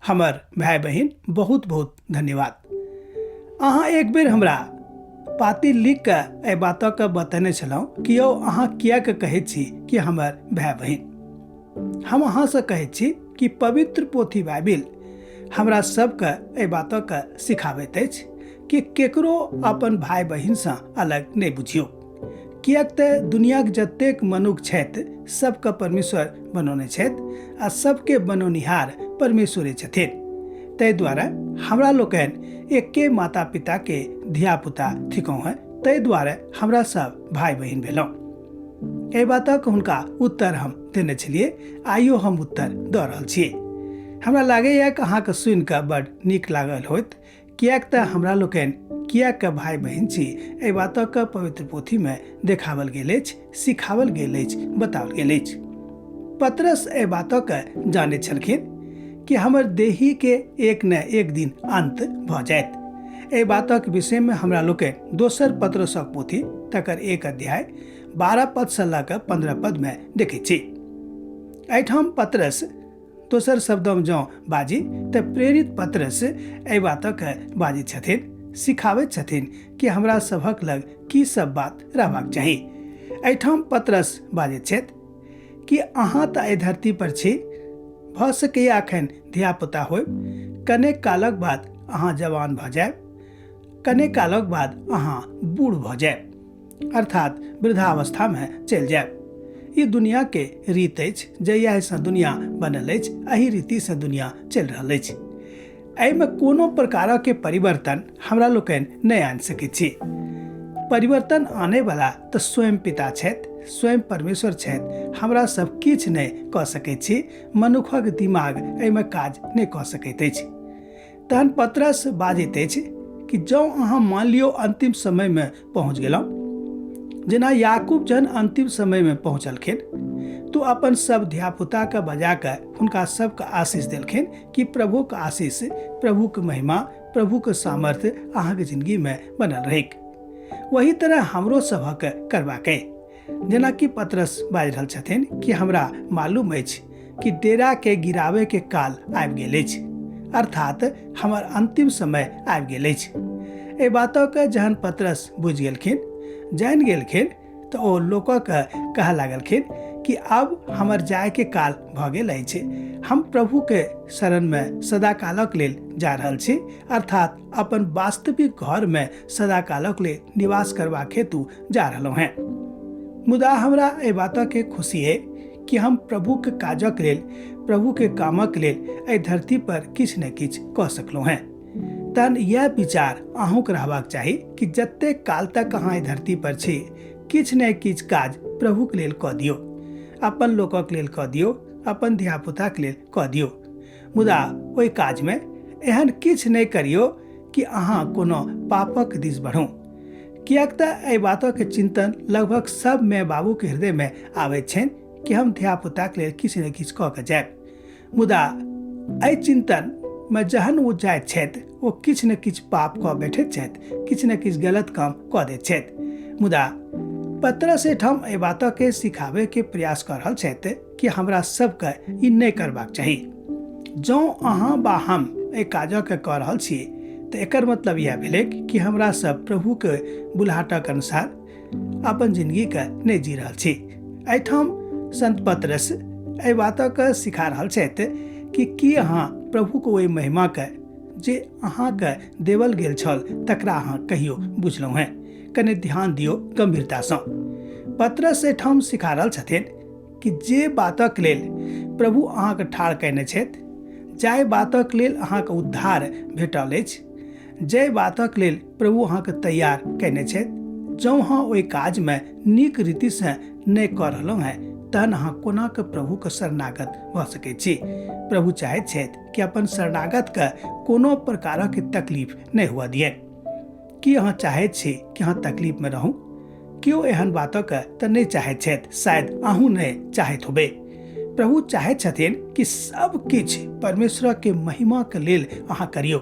हमर भाय बहिन, बहुत बहुत धन्यवाद। अहाँ एक बेर हमरा पाती लिख कऽ एहि बातके बतेने छलहुँ कि यौ अहाँ किएक कहै छी कि हमर भाय बहिन। हम अहाँसँ कहै छी कि पवित्र पोथी बाइबिल हमरा सबके एहि बातके सिखाबैत अछि कि केकरो अपन भाय बहिनसँ अलग नहि बुझियौ, किएक तऽ दुनियाक जतेक मनुख छथि सबके परमेश्वर बनौने छथि आ सबके बनौनिहार परमेश्वरे छथिन। ताहि दुआरे हमरा लोकनि एके माता पिताके धियापुता थिकहुँ हेँ, ताहि दुआरे हमरा सब भाय बहिन भेलहुँ। एहि बातक हुनका उत्तर हम देने छलियै, आइयो हम उत्तर दऽ रहल छियै। हमरा लागैए कि अहाँके सुनिकऽ बड नीक लागल होइत, किएक तऽ हमरा लोकनि किएक भाय बहिन छी एहि बातक पवित्र पोथीमे देखावल गेल अछि, सिखावल गेल अछि, बताओल गेल अछि। पतरस एहि बातक जानैत छलखिन कि हमर देहीके एक ने एक दिन अंत भऽ जायत। एहि बातक विषयमे हमरा लोकनि दोसर पतरसक पोथी तकर 1 अध्याय 12 पदसँ लऽ कऽ 15 पदमे देखैत छी। एहिठाम पतरस दोसर शब्दमे जँ बाजी तऽ प्रेरित पतरस एहि बातक बाजै छथिन, सिखाबैत छथिन कि हमरा सभक लग की सब बात रहबाक चाही। एहिठाम पतरस बाजैत छथि कि अहाँ तऽ एहि धरती पर छी, भऽ सकैए अखन धियापुता होयब, कनेक कालक बाद अहाँ जवान भऽ जायब, कनेक कालक बाद अहाँ बूढ़ भऽ जायब, अर्थात वृद्धावस्थामे चलि जायब। ई दुनियाके रीत अछि, जहियासँ दुनिया बनल अछि एहि रीतिसँ दुनिया चलि रहल अछि। एहिमे कोनो प्रकारके परिवर्तन हमरा लोकनि नहि आनि सकै छी। परिवर्तन आनैवला तऽ स्वयं पिता छथि, स्वयं परमेश्वर छथि। हमरा सब किछु नहि कऽ सकै छी, मनुखक दिमाग एहिमे काज नहि कऽ सकैत अछि। तहन पतरस बाजैत अछि कि जँ अहाँ मान लियौ अंतिम समयमे पहुँच गेलहुँ, जेना याकूब जहन अंतिम समयमे पहुँचलखिन तो अपन सब धियापुताके बजा कऽ हुनका सबके आशीष देलखिन कि प्रभुके आशीष, प्रभुके महिमा, प्रभुके सामर्थ्य अहाँके जिंदगीमे बनल रहैक। वही तरह हमरो सभक करबाक अइ। जेनाकि पतरस बाजि रहल छथिन कि हमरा मालूम अछि कि डेराके गिराबैके काल आबि गेल अछि, अर्थात हमर अंतिम समय आबि गेल अछि। एहि बातके जहन पतरस बुझि गेलखिन, जानि गेलखिन, तऽ ओ लोकके कहऽ लागलखिन कि आब हमर जायके काल भऽ गेल अछि, हम प्रभुके शरणमे सदाकालक लेल जा रहल छी, अर्थात अपन वास्तविक घरमे सदाकालक लेल निवास करबाक हेतु जा रहलहुँ हेँ। मुदा हमरा एहि बातके खुशी अइ कि हम प्रभुके काजक लेल, प्रभुके कामक लेल एहि धरती पर किछु ने किछु कऽ सकलहुँ हेँ। तहन इएह विचार अहूँके रहबाक चाही कि जतेक काल तक अहाँ एहि धरती पर छी किछु ने किछु काज प्रभुके लेल कऽ दियौ, अपन लोकक लेल कऽ दियौ, अपन धियापुताके लेल कऽ दियौ। मुदा ओहि काजमे एहन किछु नहि करियौ कि अहाँ कोनो पापक दिस बढ़ू, किएक तऽ एहि बातक चिंतन लगभग सब माय बाबूके हृदयमे आबैत छनि कि हम धियापुताके लेल किछु ने किछु कऽ के जायब। मुदा एहि चिंतनमे जहन ओ जाइत छथि ओ किछु ने किछु पाप कऽ बैठैत छथि, किछु ने किछु गलत काम कऽ दैत छथि। मुदा पतरस एहिठाम एहि बातके सिखाबैके प्रयास कऽ रहल छथि कि हमरा सबके ई नहि करबाक चाही। जँ अहाँ वा हम एहि काजके कऽ रहल छी तऽ एकर मतलब इएह भेलै कि हमरा सब प्रभुके बुलाहटक अनुसार अपन जिंदगीके नहि जी रहल छी। एहिठाम संत पतरस एहि बातके सिखा रहल छथि कि की अहाँ प्रभुके ओहि महिमाके जे अहाँके देवल गेल छल तकरा अहाँ कहियो बुझलहुँ हेँ? कने ध्यान दियौ गंभीरतासँ। पतरस एहिठाम सिखा रहल छथिन कि जे बातक लेल प्रभु अहाँके ठाढ़ कयने छथि, जाहि बातक लेल अहाँके उद्धार भेटल अछि, जाहि बातक लेल प्रभु अहाँके तैयार कयने छथि, जँ अहाँ ओहि काजमे नीक रीतिसँ नहि कऽ रहलहुँ हेँ तहन अहाँ कोना कऽ प्रभुके शरणागत भऽ सकै छी? प्रभु चाहैत छथि कि अपन शरणागतके कोनो प्रकारक तकलीफ नहि हुअ दियनि। की अहाँ चाहैत छी कि अहाँ तकलीफमे रहू? केओ एहन बातक तऽ नहि चाहैत छथि, शायद अहूँ नहि चाहैत होबै। प्रभु चाहैत छथिन कि सब किछु परमेश्वरके महिमाके लेल अहाँ करियौ,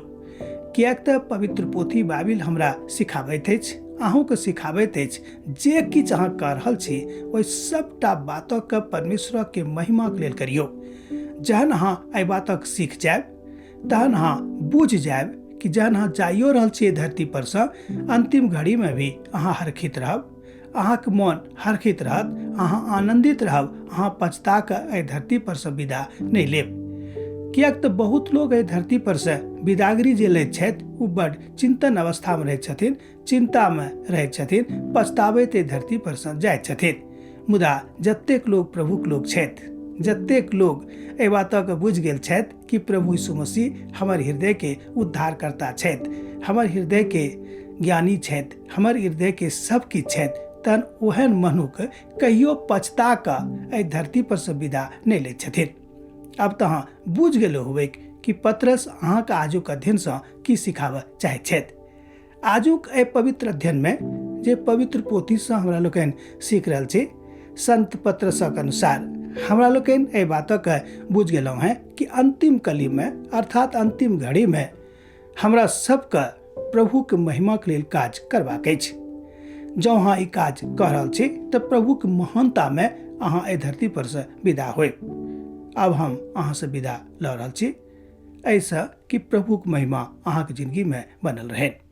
किएक तऽ पवित्र पोथी बाइबिल हमरा सिखाबैत अछि, अहूँके सिखाबैत अछि, जे किछु अहाँ कऽ रहल छी ओहि सबटा बातक परमेश्वरके महिमाके लेल करियौ। जहन अहाँ एहि बातक सीख जायब तहन अहाँ बुझि जायब कि जहन अहाँ जाइयो रहल छियै धरती परसँ, अन्तिम घड़ीमे भी अहाँ हरखित रहब, अहाँके मन हरखित रहत, अहाँ आनन्दित रहब, अहाँ पछता कऽ एहि धरती परसँ विदा नहि लेब। किएक तऽ बहुत लोग एहि धरती परसँ विदागरी जे लैत छथि ओ बड्ड चिन्तन अवस्थामे रहैत छथिन, चिन्तामे रहैत छथिन, पछताबैत एहि धरती परसँ जाइत छथिन। मुदा जतेक लोग प्रभुक लोग छथि, जतेक लोग एहि बातके बुझि गेल छथि कि प्रभु यीशु मसीह हमर हृदयके उद्धारकर्ता छथि, हमर हृदयके ज्ञानी छथि, हमर हृदयके सब किछु छथि, तहन ओहन मनुख कहियो पछता कऽ एहि धरती पर से विदा नहि लैत छथिन। आब तऽ अहाँ बुझि गेलो होबै कि पतरस अहाँके आजुक अध्ययनसँ की सिखाबऽ चाहैत छथि। आजुक एहि पवित्र अध्ययनमे जे पवित्र पोथीसँ हमरा लोकनि सीख रहल छी, संत पतरसक अनुसार हमरा लोकनि एहि बातके बुझि गेलहुँ हेँ कि अन्तिम कलीमे अर्थात अन्तिम घड़ीमे हमरा सबके प्रभुके महिमाके लेल काज करबाक अछि। जँ अहाँ ई काज कऽ रहल छी तऽ प्रभुके महानतामे अहाँ एहि धरती परसँ विदा होयब। आब हम अहाँसँ विदा लऽ रहल छी एहिसँ कि प्रभुक महिमा अहाँके जिंदगीमे बनल रहै।